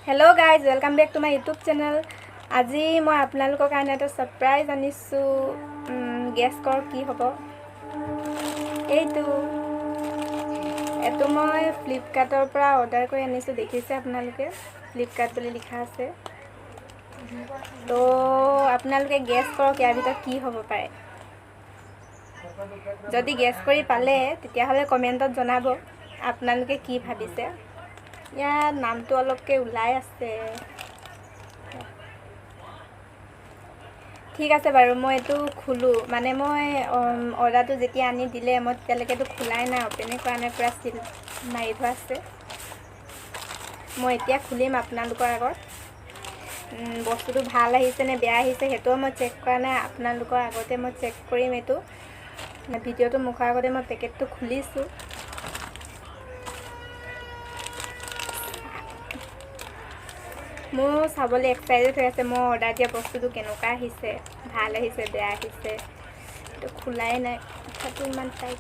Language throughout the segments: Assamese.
Hello guys, welcome back to my YouTube channel. আজি মই আপোনালোকৰ কাৰণে এটা ছাৰপ্ৰাইজ আনিছোঁ। গেছ কৰক কি হ'ব এইটো। এইটো মই ফ্লিপকাৰ্টৰ পৰা অৰ্ডাৰ কৰি আনিছোঁ। দেখিছে আপোনালোকে, ফ্লিপকাৰ্ট বুলি লিখা আছে। তো আপোনালোকে গেছ কৰক ইয়াৰ ভিতৰত কি হ'ব পাৰে। যদি গেছ কৰি পালে তেতিয়াহ'লে কমেণ্টত জনাব আপোনালোকে কি ভাবিছে। ইয়াত নামটো অলপকৈ ওলাই আছে। ঠিক আছে বাৰু, মই এইটো খোলোঁ। মানে মই অৰ্ডাৰটো যেতিয়া আনি দিলে মই তেতিয়ালৈকে এইটো খোলাই নাই, অ'পেনেই কৰা নাই, পূৰা চিল মাৰি থোৱা আছে। মই এতিয়া খুলিম আপোনালোকৰ আগত। বস্তুটো ভাল আহিছে নে বেয়া আহিছে সেইটোও মই চেক কৰা নাই, আপোনালোকৰ আগতে মই চেক কৰিম। এইটো ভিডিঅ'টো মুখৰ আগতে মই পেকেটটো খুলিছোঁ। মোৰ চাবলৈ এক্সাইটেড হৈ আছে, মই অৰ্ডাৰ দিয়া বস্তুটো কেনেকুৱা আহিছে, ভাল আহিছে বেয়া আহিছে। এইটো খোলাই নাই, কথাটো ইমান টাইট।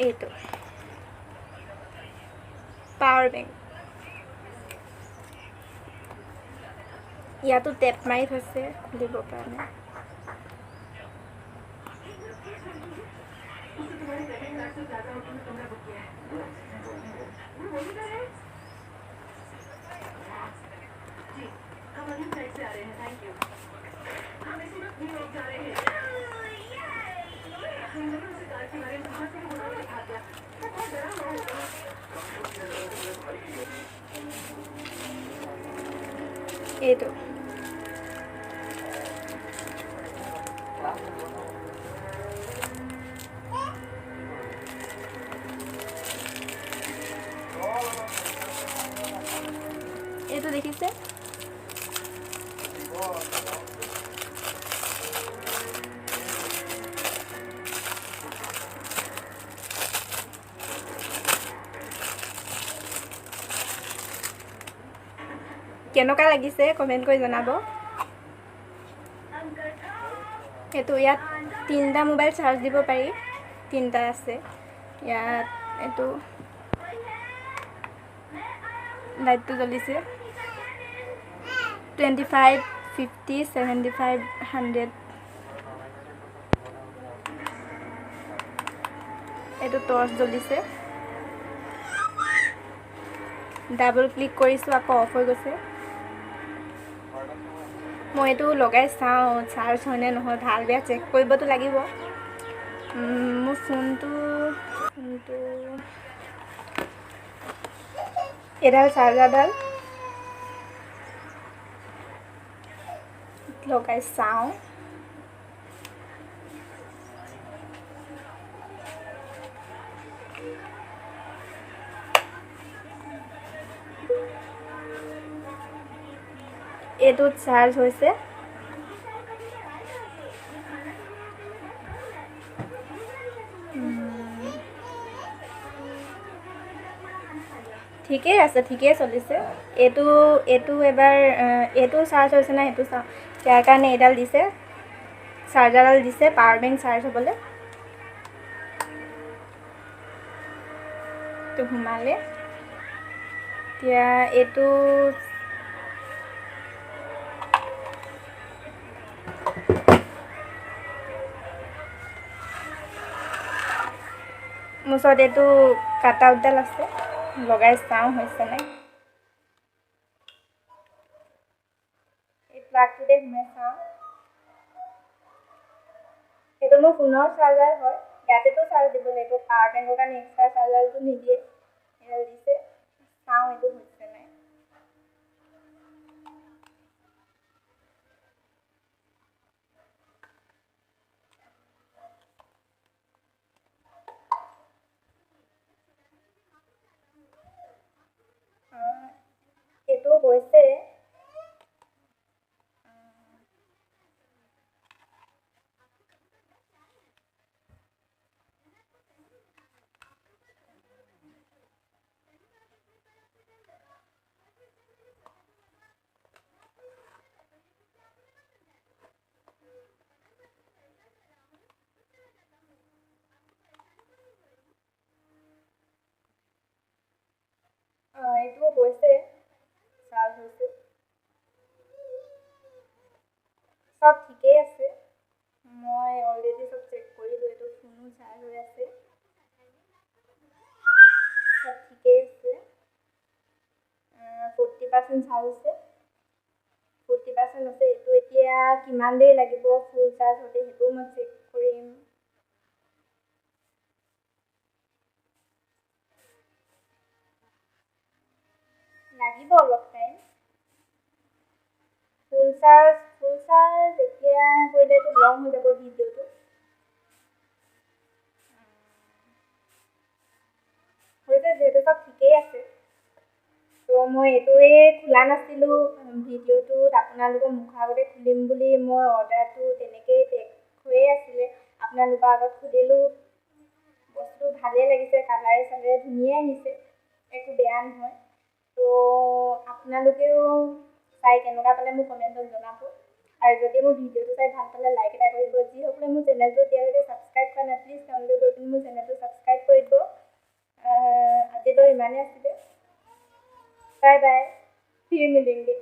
এইটো পাৱাৰ বেংক, ইয়াতো টেপ মাৰি থৈছে, খুলিব পৰা নাই। এইটো এইটো দেখিছে, কেনেকুৱা লাগিছে কমেণ্ট কৰি জনাব। এইটো ইয়াত তিনিটা মোবাইল চাৰ্জ দিব পাৰি, তিনিটা আছে ইয়াত। এইটো লাইটটো জ্বলিছে। 25, 50, 75, 100। এইটো টৰ্চ জ্বলিছে। ডাবল ক্লিক কৰিছোঁ, আকৌ অফ হৈ গৈছে। মই এইটো লগাই চাওঁ চাৰ্জ হয়নে নহয়, ভাল বেয়া চেক কৰিবতো লাগিব। মোৰ ফোনটো এডাল চাৰ্জাৰডাল লগাই চাওঁ। এইটোত চাৰ্জ হৈছে। ঠিকেই আছে, ঠিকেই চলিছে। এইটো এইটো এবাৰ এইটো চাৰ্জ হৈছে নাই সেইটো চাওঁ। ইয়াৰ কাৰণে এইডাল দিছে, চাৰ্জাৰডাল দিছে পাৱাৰ বেংক চাৰ্জ হ'বলৈ। এইটো সোমালে। এতিয়া এইটো মোৰ ওচৰত এইটো কাট আউটডাল আছে, লগাই চাওঁ হৈছে নাই। এই প্লাগটোতে সোমাই চাওঁ। এইটো মোৰ ফোনৰ চাৰ্জাৰ হয়, ইয়াতেতো চাৰ্জ দিব লাগিব। পাৱাৰ বেংকৰ কাৰণে এক্সট্ৰা চাৰ্জাৰটো নিদিয়ে, এডাল দিছে। চাওঁ এইটো হৈছে নাই। 40% চাৰ্জ আছে, 40% আছে। এইটো এতিয়া কিমান দেৰি লাগিব ফুল চাৰ্জ হওঁতে সেইটোও মই চেক কৰিম। লাগিব অলপ টাইম। ফুল চাৰ্জ এতিয়া কৰিলেতো লং হৈ যাব ভিডিঅ'টো। হৈছে যিহেতু চব ঠিকেই আছে। ত' মই এইটোৱে খোলা নাছিলোঁ ভিডিঅ'টোত, আপোনালোকৰ মুখৰ আগতে খুলিম বুলি। মই অৰ্ডাৰটো তেনেকেই পেক হৈয়ে আছিলে, আপোনালোকৰ আগত খুলিলোঁ। বস্তুটো ভালেই লাগিছে, কালাৰে চালাৰে ধুনীয়াই আহিছে, একো বেয়া নহয়। ত' আপোনালোকেও চাই কেনেকুৱা পালে মোক কমেণ্টত জনাব। আৰু যদি মোৰ ভিডিঅ'টো চাই ভাল পালে লাইক এটা কৰিব। যিসকলে মোৰ চেনেলটো এতিয়ালৈকে ছাবস্ক্ৰাইব কৰা নাই, প্লিজ তেওঁলোকে গৈ পিনি মোৰ চেনেলটো ছাবস্ক্ৰাইব কৰিব। আজিলৈ ইমানেই আছিলে। বাই বাই, फिर मिलेंगे।